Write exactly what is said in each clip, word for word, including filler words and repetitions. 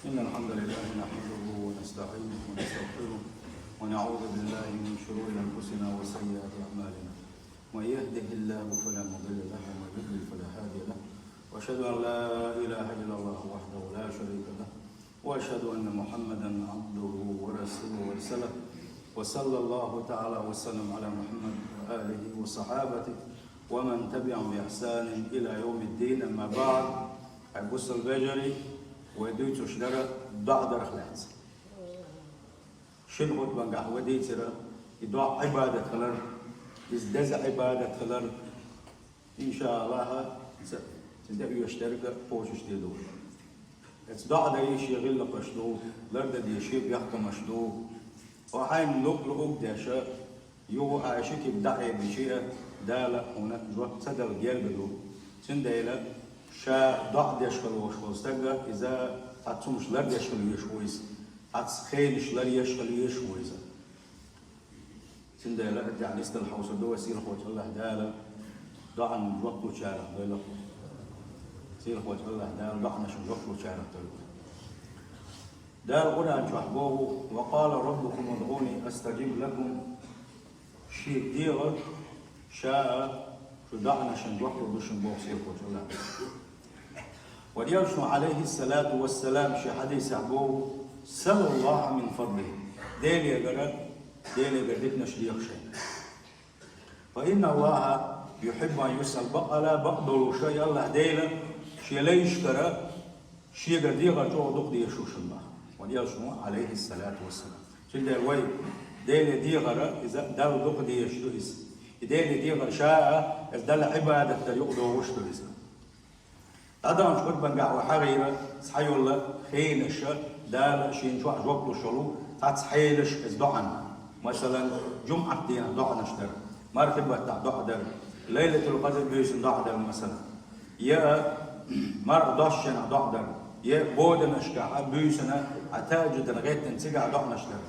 إن الحمد لله نحمده ونستعينه ونستغفره، ونعوذ بالله من شرور أنفسنا وسيئات أعمالنا. من يهده الله فلا مضل له، ومن يضلل فلا هادي له. وأشهد أن لا إله إلا الله وحده لا شريك له، وأشهد أن محمدا عبده ورسوله ورسله. وصلى الله تعالى وسلم على محمد وآله وصحابته ومن تبعهم بإحسان إلى يوم الدين. أما بعد. Хьай бусалба вежарий, вай дуьйцуш дара доӀа дарах лаьцна. Шин хутбангахь вай дийцира и доӀа Ӏибадат хилар, иза деза Ӏибадат хилар, иншааллахӀ, ца, ца де оьшуш дерг кхочушде ду. Эца доӀа даьй шен гӀиллакхаш ду, лардан деза шен бехкамаш ду. Хьо хьайна луъ-луъург деш, юха Ӏайшикига дӀаэбича, Дала хьуна жоп ца дала герга ду. Цундела ша доӀа деш хила волуш волу стага иза цхьацца хӀумаш лардеш хила везаш ву иза, цхьацца хенаш ларъеш хила везаш ву иза. Цундела тӀехь нисдала хьовсур ду вай сийлахьчу АллахӀ Дала доӀанна жоп лучарах дойла. Сийлахьчу АллахӀ Дала доӀанашна жоп лучарах дойла. Дала Къуръан чохь боху: «Ва къала раббукум удъуни астаджиб лакум». Шега дегӀа, ша шун доӀанашна жоп лур ду шуна боху сийлахьчу АллахӀ. Вайн элчано, Ӏалайхиссалату вассалам, шен хьадисехь боху: «Саллаллахьа мин фадлихи». Делегара, Делегара диканаш деха шайна. «Фа инна Аллахьа юхьиббу ан юсъал», бакъала бакъдолуш и АллахӀ Дела шен лайшкара, шегара дегӀар чӀогӀа дукха дезаш ву шуна боху вайн элчано, Ӏалайхиссалату вассалам. Цундела вай Деле дегӀар иза Далла дукха дезаш ду иза. И Деле дегӀар ша а, иза Далла Ӏибадат дар юкъадогӀуш ду иза. ДӀадаханчу хутбангахь вай хьахийра цхьайолу хенаш, Дала шена чохь жоп луш йолу цхьацца хьелаш иза доӀанна. Масалан, жумӀат дийнахь доӀанаш дар, мархи баттахь доӀа дар, Лайлатул-Къадр буьйсанна доӀа дар, масалан, я марха доссучу хенахь доӀа дар, я боданашкахь а, буьйсанна а, тахӀажжудана гӀеттина цигахь доӀанаш дар.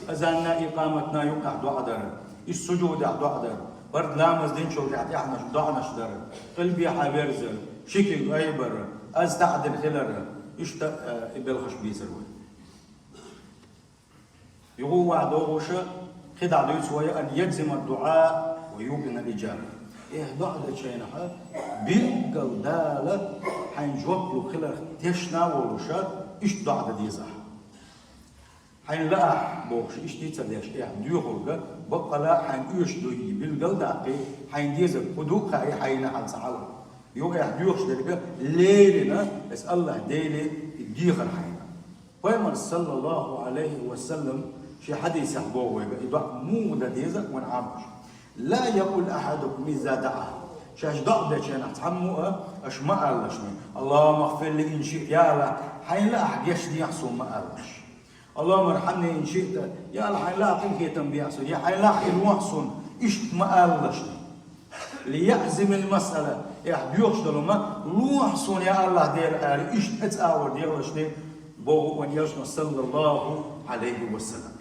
Азанна, икъаматна юкъахь доӀа дар, иза сужудехь доӀа дар, парз ламаз динчул тӀаьхьа тӀаьхьанаш доӀанаш дар, къилбехьа верзар, ши куьг айбар, аз таӀдина хилар, иштта, э, и белхаш бийцар вай. Юха вай догӀуш, кхидӀа дуьйцу вай: «Ан яджзима дуӀа ва юкъина иджаба». Э, доӀа дечу хенахь билггал Дала хьайна жоп лур хиларх тешна а волуш, иштта доӀа дан деза ахь. Хьайна лаахь бохуш, иштта ца деш, тӀехь доьхург, баккъала хьайна оьшуш дуй и билгал а даккхий, хьайна дезарг хӀун ду а хаий, хьайна хьалха ца хьала. Юха тӀехь доьхуш дерг леррина иза АллахӀ Деле и дехар хьайна. Пайхамар, саллаллаху Ӏалайхи ва саллам, шен хьадисехь боху вайга, и доӀа муха дан деза вайна Ӏамош: «Ла якъул ахьадукум иза даӀа». Шаьш доӀа дечу хенахь цхьаммо а аша ма аллашний: «Аллахумма гӀфир ли ин шиъта», я АллахӀ, хьайна лаахь гечдехьа суна ма аллаш. «Аллахумма рхьамни ин шиъта», я АллахӀ, хьайна лаахь къинхетам бехьа суна, я хьайна лаахь и лохьа суна, иштта ма аллашний. «Лияъзимил масъала», тӀехь доьхуш долу ма лохьа суна, я АллахӀ Дела, аьлла, иштта эца агӀор дехалашний, боху вайн элчано, саллаллаху Ӏалайхи ва саллам.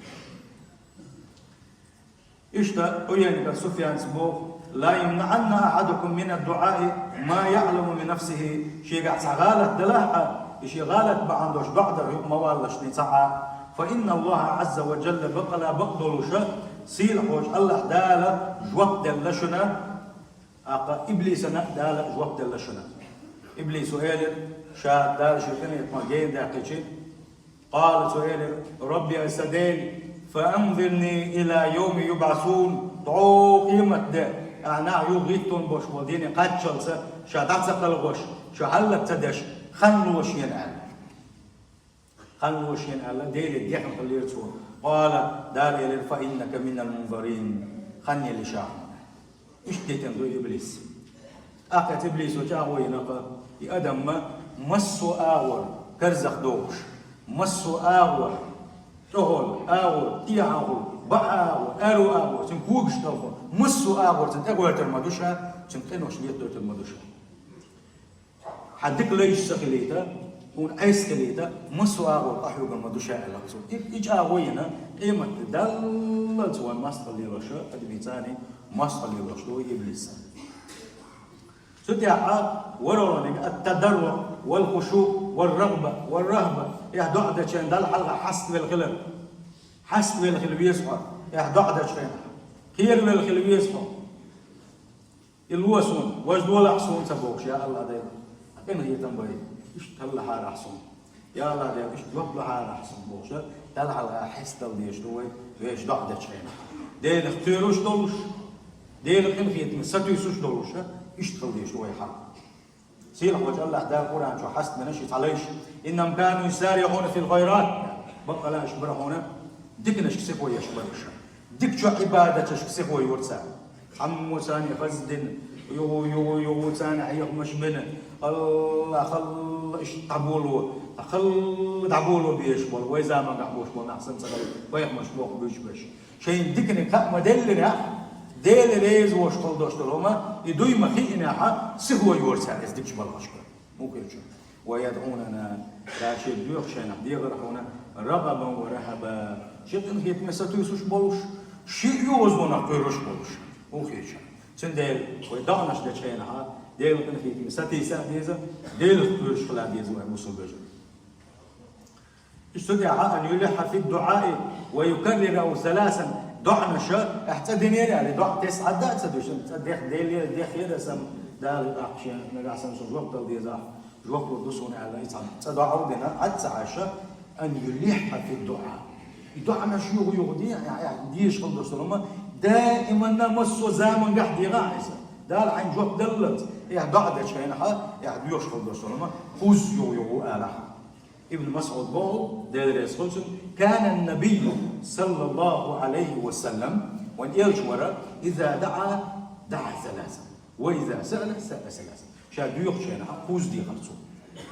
Иштта Ӏуяйнатан Суфьяна боху: «Ла ямнаӀанна ахьадукум мина дуӀаи ма яӀламу мин нафсихи». Шегахь цхьа гӀалат далахь а, и шен гӀалат бахьана долуш доӀа дар юкъа ма валлашний цхьа а. «Фа инна Аллаха Ӏазза ва Джалла», бакъала бакъдолуш, сийлахьчу АллахӀ Дала жоп делла шуна, тӀаккха иблисана а Дала жоп делла шуна. Иблисо элира, ша Дала шен къинхетамах гена даьккхича, къала, цо элира: «Рабби, ай сан Дела, фа анзирни ила йовми юбӀасун», дӀо къематде, ахьа нах юха гӀиттон болуш болу дийне кхаччалца ша дӀа ца кхалхош, ша хӀаллак ца деш, хан ло шена аьлла. Хан ло шена аьлла, Деле дехна хиллера цо. Къала, Дала элира: «Фа иннака минал мунзарин». Хан елла ша хьуна. Иштта дитина ду иблис. ТӀаккха иблисо чӀагӀо йина-кх, и адам ма массо а агӀор карзах дохуш, массо а агӀор, тӀехула агӀор, тӀехьахула, бакъ агӀор, аьрру агӀор, цуьнан когаш талхо, массо а агӀор цуьнан тӀегӀоьртур ма ду ша, цуьнан къинош летойтур ма ду ша. Хьан дика лайш ца хилийта, хьуна Ӏеса хилийта, массо а агӀор къахьоьгур ма ду ша аьлла цо. И, и чӀагӀо йина, къематде даллалц вайн мостагӀалла лелош, адамийн цӀарний мостагӀалла лелош ду иблис. Цу тӀехь а ворхӀалгӀаниг ат-тадарруъ вал-хушуъ вар-рагӀба вар-рагьба. Эхь доӀа дечу хенахь Далла хьалха хьаставелла хилар. Хьаставелла хила веза хьо. Эхь доӀа дечу хенахь. Кхеравелла хила веза хьо. И ло суна, важа долахь суна ца бохуш, я АллахӀ Дела, къинхетам бай, иштта таллахьара ахь суна. Я АллахӀ Дела, иштта жоп лахьара ахь суна бохуш, Далла хьалха хьестадала дезаш ду вай, вешан доӀа дечу хенахь. Делах кхоьруш долуш, Делан къинхетамах сатуьйсуш долуш, иштта хила дезаш ду вай хьал. Сийлахь волчу АллахӀ Дала Къуръан чохь хьаставина ши цхьа лайш: «Иннахум кану юсаригӀуна фил хайрат». Баккъала аша бара хьуна диканашка сихо еш бара аша. Дикачу Ӏибадаташка сихо йора цара. Цхьаммо царна хаза дина, юху, юху, юху царна хьехамаш бина. Алла, халла иштта дӀаболо, халла дӀаболо безаш болу, вай заманахь болуш болу нах санна ца хилла, пайхамарш боху буьйцуш берш. Шайн диканиг хаа ма-деллинехь, Дела реза волуш хила долуш долу хӀума, и дуй ма-хиънехь, сихо йора цара иза дикачу балхашка. Муха хир шу? «Ва ядӀунана», цара шена доьхучу хенахь дехар хьуна, «рагӀабан ва рахӀаба», шен къинхетамах сатуьйсуш болуш, шен оьгӀазонах кхоьруш болуш. Муха хир шу? Цундела вай доӀанаш дечу хенахь, Делан къинхетамах сатийса а деза, Делах кхоьруш хила а деза вай, мусулман вежарий. Иштта тӀехьа: «Ан юлихьа фид-дуӀаи ва юкаррираху саласан». ДоӀанаша, ахь цӀа динера аьлла, доӀа тесна Ӏадда а ца дуьсу, цӀа дех деллера, дехера сан, Дала ахь шен нагахь санна сан жоп дала деза, ахь жоп лур ду суна аьлла, и цхьа цӀа доӀа а дина, Ӏад ца Ӏаша, «ан юлихьа фид-дуӀа». И доӀанаш юха-юха де, ахь, ахь дезаш хила долуш долу хӀума, даиманна массо а замангахь дегӀахь иза. Дала хьайна жоп даллалц, ахь доӀа дечу хенахь, ахь доьхуш хила долуш долу хӀума, кхузза юха-юха алахь. Ибн МасӀуд боху, Дела реза хуьлда цунна: «Кана ан-набийю, саллаллаху Ӏалайхи ва саллам», вайн элча вара, «иза даӀа, даӀа саласан, ва иза саъала, саъала саласан». Ша доьхучу хенахь кхузза дехара цо.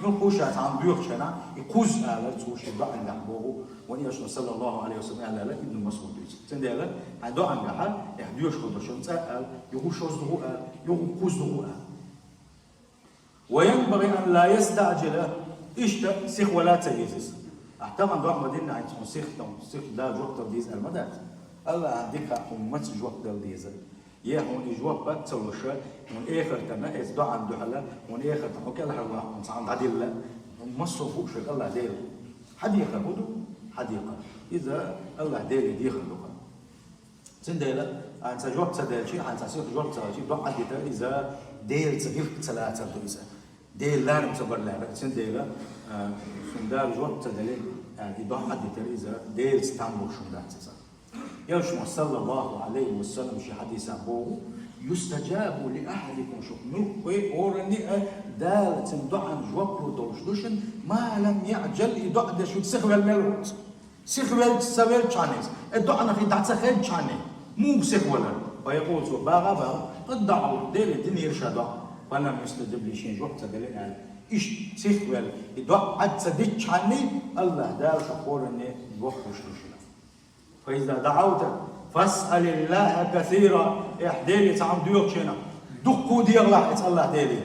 Ну, кху ша цхьамма доьхучу хенахь, и кхузза алара цо шен доӀангахь боху, вайн элчано, саллаллаху Ӏалайхи ва саллам, аьлла Ибн МасӀуд дуьйцу. Цундела хьайн доӀангахь, эхь доьхуш хила долуш хӀума цӀа а ала, юха шозза гӀу ала, юха кхузза гӀу ала. «Ва янбагӀи ан ла ястаӀжила», иштта сихвала ца веза иза. Ахь тахана доӀа ма динна, хьайна цунна сих, сих Дала жоп дала деза аьлла ма дац. АллахӀан дика хаьа хьуна маца жоп дала деза. Е хьуна и жоп бац ца луш, хьуна эхартана, эца доӀанна дуьхьала, хьуна эхартана хьо кӀелхьарваккха хьуна цхьаьна дӀадилла, хьуна массо а хууш верг АллахӀ Дела. Хьан дехар хӀун ду? Хьан дехар. Иза АллахӀ Деле дехар ду-кх. Цундела, хьайна цхьа жоп ца делча, хьайна цхьа сиха жоп ца хилча, доӀа дитар иза Делаца гӀиллакх ца лацар ду иза. Делан ларам ца бар лаьрра. Цундела, а, шуна Дала жоп ца делира, а, и доӀа дитар иза Делаца там болуш хӀума дац иза. Элчано, саллаллаху Ӏалайхи ва саллам, шен хьадисехь боху: «Юстаджабу ли ахьадикум», шух муьлххе а, хӀоранна а Дала цуьнан доӀанна жоп лур долуш ду шуна, «ма лам яӀжал», и доӀа деш верг сихвелла мел воцу. Сихвелча, ца велчхьана иза, э, доӀанах и дӀа ца хедчхьана, муха сихвалар? Фаякъулу, цо баха а баха: «Къад даӀавту», Деле динера ша доӀа. «Фалам юстаджаб ли», шен жоп ца делира аьлла. Иштта сихвелла, и доӀа Ӏад ца дитчхьана, АллахӀ Дала шух хӀоранна а жоп луш ду шуна. «Фаиза даӀавта, фасъалиллаха касира», эхь Деле цхьа хӀума доьхучу хенахь, дуккха а дехалахь эца АллахӀ Деле.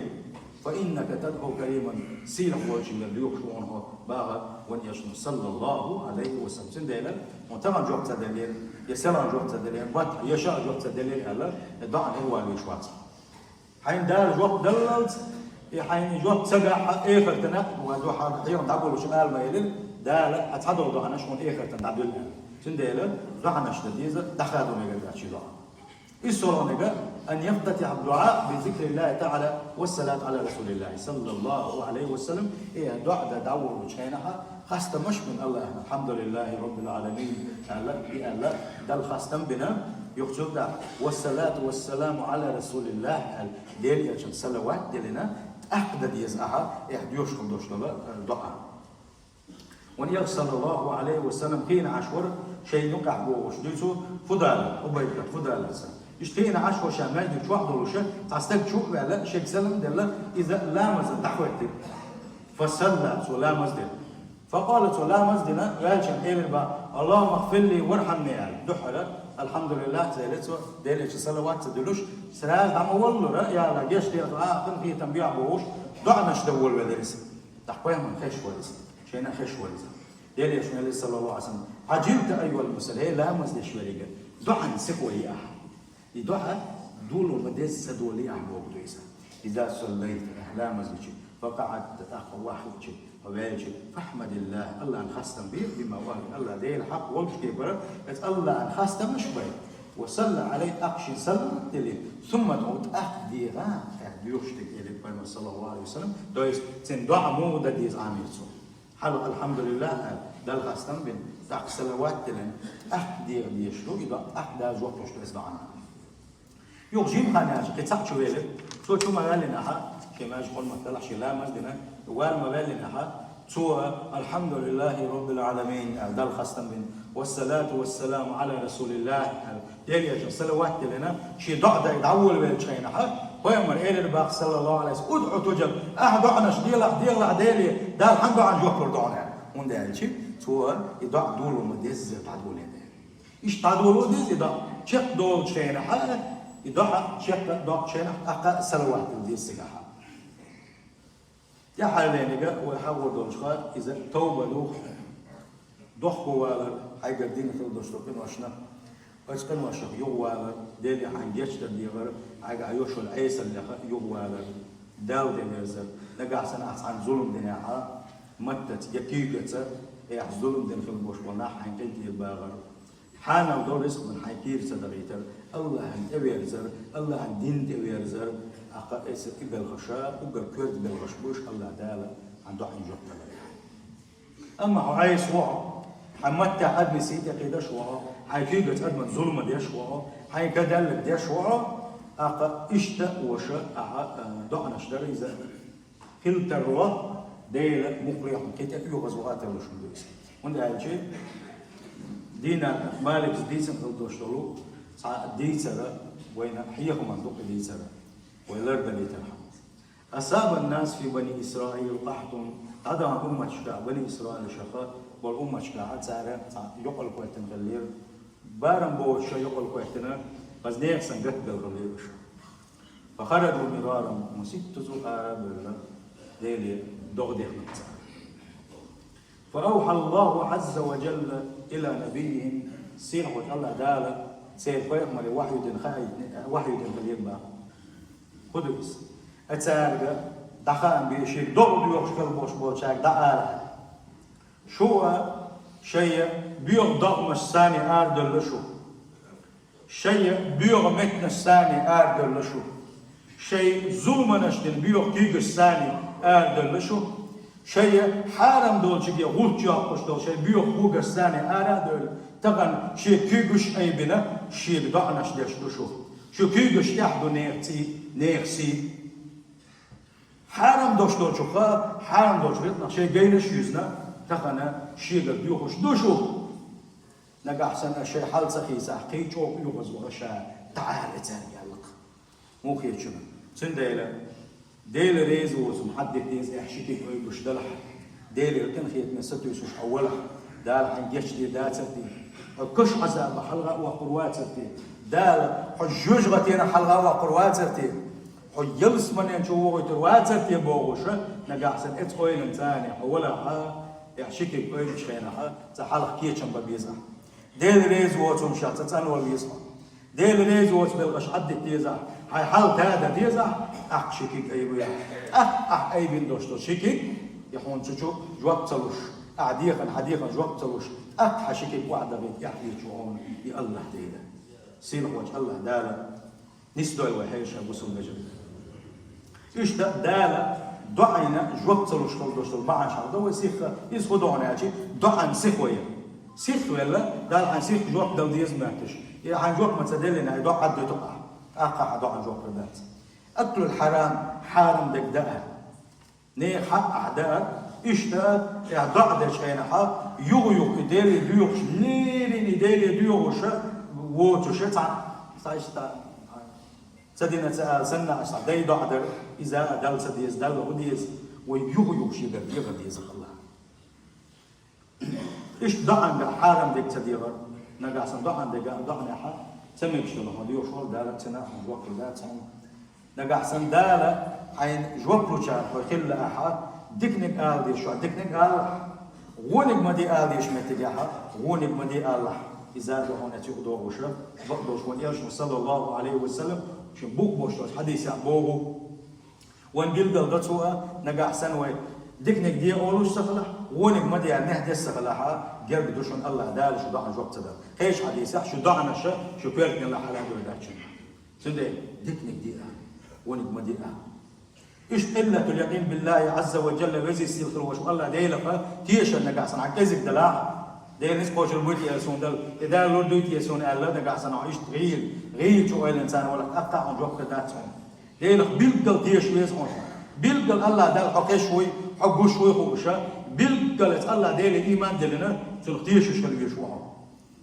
«Фа иннака тадӀу кариман», сийлахь волчуьнгара доьхуш ву хьо, баха вайн элчано, саллаллаху Ӏалайхи ва саллам. Цундела, хьуна тахана жоп ца деллера, я селхана жоп ца деллера, баттахь я ша а жоп ца деллера аьлла, я доӀа хӀун валийш вац. Хьайна Дала жоп даллалц, и хьайна жоп ца гахь, эхартана, ва ду хьан хьехам дӀаболуш ала ма елира, Дала хьан цхьадолу доӀанаш хьуна эхартана дӀадуьллу аьлла. Цундела, доӀанаш дан деза, дӀахадо мегар дац ши доӀа. Иза соргӀаниг: «Ан яфтатихьа ад-дуӀа би зикриллахи таӀала ва салат Ӏала расулиллахи, саллаллаху Ӏалайхи ва саллам». Э, доӀа дан дӀаволучу хенахь, хастамаш бина АллахӀна, «Алхьамдулиллахи Раббил Ӏаламин», аьлла, и аьлла, Далла хастам бина, юха цул тӀаьхьа: «Ва салату ва саламу Ӏала расулиллахи», аьлла, Делан элчанна салават а диллина, тӀаккха дан деза ахьа, эхь доьхуш хила долуш долу, э, доӀа. Вайн элча, саллаллаху Ӏалайхи ва саллам, кхийна Ӏаш вара, шайна юкъахь бохуш дуьйцу Фудала, Убайдат Фудалаца. Иштта кхийна Ӏаш вара ша маьждиг чохь долуша, цхьа стаг чу а ваьлла, шега салам а делла, иза ламаза дӀахӀоьттира. Фасалла, цо ламаз дира. Факъала, цо ламаз дина, ваьлча элира баха: «Аллахумма гӀфирли вархьамни», аьлла. Дуьххьара, «Алхьамдулиллах», ца элира цо, Делан элчанна салават ца дуьллуш, сразу дӀа ма воллура, я АллахӀ, гечдехьа, а, къинхетам бехьа бохуш, доӀанаш дан волавелира иза. ТӀаккха пайхамарна хезаш вара иза. Шайна а хезаш вара иза. Делан элчано элира, саллаллаху Ӏалайхи ва саллам: «ГӀажибта, айюхал мусалли», хӀей ламаз деш верг, доӀанна сихо йи ахьа. И доӀа доло ма деза, ца долу ахьа боху ду иза. «Иза саллайта», ахьа ламаз дичи, «факъаӀадта», тӀаккха вахийтичи, Хьо ваьлча, فاحمد الله, АллахӀан хастам бе, بما هو أهله, АллахӀ Дела хьакъ волча кепара, иза АллахӀан хастамаш бе. وصل عليه, тӀаккха шийна салават дели, ثم ادعه, тӀаккха дегӀа, тӀаккха доьхуш дерг, аьлар пайхамара, صلى الله عليه وسلم, то есть цун доӀа муха дан деза Ӏамир цо. Хьалха الحمد لله аьле, Далла хастам бина, тӀаккха салават делла, тӀаккха дегӀа дезаш ду, и доӀа тӀаккха Дала жоп луш ду из доӀанна. Юха жимхана яьлча, кхин цхьаъ чу велар, цо чу ма ваьллинехь, шен маьждиге хьурмат далахь, шен ламаз дина, вала ма ваьллинехь, цо الحمد لله رب العالمين аьле, Далла хастам бина, والصلاة والسلام على رسول الله аьле, Делера элчанна салават делла, шен доӀа даь дӀаволавеллачу хенахь, пайхамара элира боху, صلى الله عليه وسلم: ادع تجب, ахь доӀанаш делахь, делахь Деле, Дала хьан доӀанна жоп лур ду хьуна, аьле. ХӀунда аьлча цо и доӀа дола ма деззара дӀадолийна. Иштта дӀадоло деза и доӀа. Чекхдолучу хенахь, и доӀа чекхдоьллучу хенахь, тӀаккха салават дилла деза цигахь. ТӀаьххьара лайниг вай хьахор долчух, иза тавба ду, дохковалар, хьайгара дина хила долуш долу къиношна, оцу къиношах юхавалар, Деле хьайна гечдар дехар, хьайгахь йолуш йолу Ӏесаллех юхавалар, Далла тӀеверзар, нагахь санна ахь цхьанна зулам динехь, маттаца я куьйгаца, я ахь зулам дина хила болуш болу нах хьайна къинтӀера бахар. Хьанал долу рицкъ бан хьайн кийра ца дахийтар, АллахӀан тӀеверзар, АллахӀан дин тӀеверзар, тӀаккха эса и белхаш, уггар коьрта белхаш бу уьш, АллахӀ Дала хьан доӀанна жоп далар. Амма хьо Ӏеса ву хьо, хьайн маттехь адамийн сий тӀекхийдаш ву хьо, хьайн куьйгаца адаман зулам деш ву хьо, хьайн кадаллаг деш ву хьо, тӀаккха иштта а ваша, ахьа, а, доӀанаш дара иза. Хила тарло, Дела мукъалехь кхин тӀе оьгӀаз вахийталуш хӀума ду иза. ХӀунда аьлча дийнахь Малика дийцина хила долуш долу цхьа дийцар, вайна хьехаман ду кху дийцар, вай лардалийтархьама. أصاب الناس في بني إسرائيل قحط, Ӏадам умматашкахь, Бани Исраилашкахь болу умматашкахь цара цхьа йокъал кхоьттина хиллера, барам боцуш йокъал кхоьттина, хаза нехан санна гатбелла хиллера уьш. فخرجوا مرارا, маситтаза ара а бевлла, Деле догӀа дехна цара. فأوحى الله عز وجل إلى نبيهم, сийлахь волчу АллахӀ Дала церан пайхамаре вахью дина хаийтина, вахью дина хилира боху. ХӀун ду иза? Цаьрга дӀахаам беш, шега догӀа доьхуш хила болуш болчаьрга дӀаала. Шу а шайн боьха догӀмашца арадевлла шу. Шайн боьха меттанашца арадевлла шу. Шайн зуламаш дина боьха куьйгашца арадевлла шу. Шайн хьарам долчуьнга гӀулч йоккхуш долу шайн боьха когашца ара а девлла, тахана шен куьйгаш а айбина, шега доӀанаш деш ду шу. Шун куьйгаш тӀехь ду нехан цӀий, нехан сий. Хьарам долуш долчух, хьарам долчу рицкъанах шайн гайнаш а юьзна, тахана шегара доьхуш ду шу. Нагахь санна шайн хьал ца хийцахь, кхин чӀогӀа оьгӀаз ваха ша, дӀаала цаьрга аьлла-кх. Муха хета шуна? Цундела Дела реза воцург хьан дика деза, эхь ши куьг айбеш далахь, Делера къинхетаме сатуьйсуш хьо валахь, Дала хьайн гечдийр дацара те? Хьо каш Ӏазабах хьалха а воккхур вацара те? Дала хьо жоьжахатенах хьалха а воккхур вацара те? Хьо ялсаманен чу вохуьйтур вацара те бохуша, нагахь санна эцу ойланца хьо валахь, эхь ши куьг айбечу хенахь, цхьа хьалха кечам бан беза ахь. Дела реза воцург ша ца цӀанвала веза хьо. Дела реза воцу белхаш хьан дита дезахь, хьайн хьал тада дезахь, тӀаккха ши куьг айбуьйла. ТӀаккха ахь айбина долуш долу ши куьг, и хьуна цу чу жоп ца луш, ахь дехар, хьан дехар жоп ца луш, тӀаккха хьан ши куьг охьадахийта эхь хеташ ву хьуна и АллахӀ Дела. Сийлахь волчу АллахӀ Дала нисдойла вай хьешан бусалба вежарий. Иштта Дала доӀина жоп ца луш хила долуш долу бахьанаш хьалха дан вай сиха, иза хӀун ду хьуна аьлча, доӀан сиха вай. Сиха велла, Дала хьайн сиха жоп дала деза моьттуш. И хьайн жоп ма ца деллина, и доӀа Ӏаддуьту ахь. ТӀаккха хьан доӀан жоп хир дац. Аклул хьарам, хьарам дерг даар. Нехан хьакъ ахь даар, иштта, ахь доӀа дечу хенахь, юха-юха и Деле доьхуш, леррина и Деле доьхуш воцуша цхьа, цхьа иштта, ца дина ца ала санна, ахь цхьа дай доӀа дара, иза а Далла ца деза, Далла хӀун деза, вай юха-юха шегара дехар деза хилла. Иштта доӀанга хьарам дерг ца дехар, нагахь санна доӀан дерг, доӀанехь ца мегаш долу хьуна доьхуш волу Дала, цунах хьуна жоп хир дац хьуна. Нагахь санна Дала хьайна жоп лучара хьо хилла ахь, диканиг ала дезаш чохь диканиг алахь, вониг ма де ала дезаш меттигехь, вониг ма де алахь. Иза а ду хьуна эцу юкъа догӀуша, бакъдолуш вайн элчано, саллаллаху Ӏалайхи ва саллам, шен бух беш долчу хьадисехь боху. Вайн билгал до цо а, нагахь санна вай Диканиг де олуш ца хилахь, вониг ма де аьнна нехь деш ца хилахь, герга ду шуна АллахӀ Дала шун доӀанна жоп ца дала. Кхечу хьадисехь шун доӀанаш шун коьртанилла хьалха дойла дац шуна. Цундела диканиг де а, вониг ма де а. Иштта къиллатул якъин биллахӀи Ӏазза ва жалла, веза-сийлахь хила волчу АллахӀ Делах тешар нагахь санна кӀезиг далахь, Дела ницкъ кхочур буй те суна Дала, и Дала лур дуй те суна аьлла, нагахь санна хьо иштта гӀийла, гӀийла чу ойланна царна валахь, тӀаккха хьуна жоп хир дац хьуна. Делах билггал теша веза хьуна. Билггал АллахӀ Дала хьо кхеш вуй, хьо гуш вуй хууша, билггал эца АллахӀ Деле ийман диллина, цунах тешаш хила везаш ву хьо.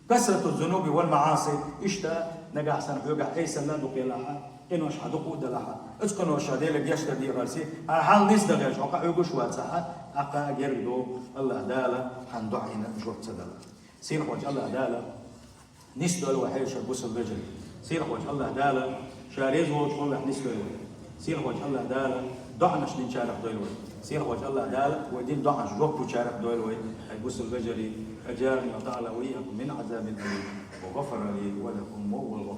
Касрату зунуби вал маӀаси, иштта нагахь санна хьоьгахь Ӏесалла дукха елахь, къинош хьан дукха а далахь, оцу къиноша Деле гечдар дехарси, хьан хьал нисдахарш хьо кхин хьоьгуш вацахь, тӀаккха герга ду АллахӀ Дала хьан доӀина жоп ца дала. Сийлахь волчу АллахӀ Дала нисдойла вай хьешар бусалба вежарий. Сийлахь волчу АллахӀ Дала ша реза волчу гӀуллакх нисдойла вай. Сийлахь волчу АллахӀ Дала доӀанаш динчарах дойла вай. Сийлахь волчу АллахӀ Дала вай дина доӀанаш жоп лучарах дойла вай. Хьай бусалба вежарий, أجارني وتعالى وإياكم من عذاب أليم وغفر لي ولكم وهو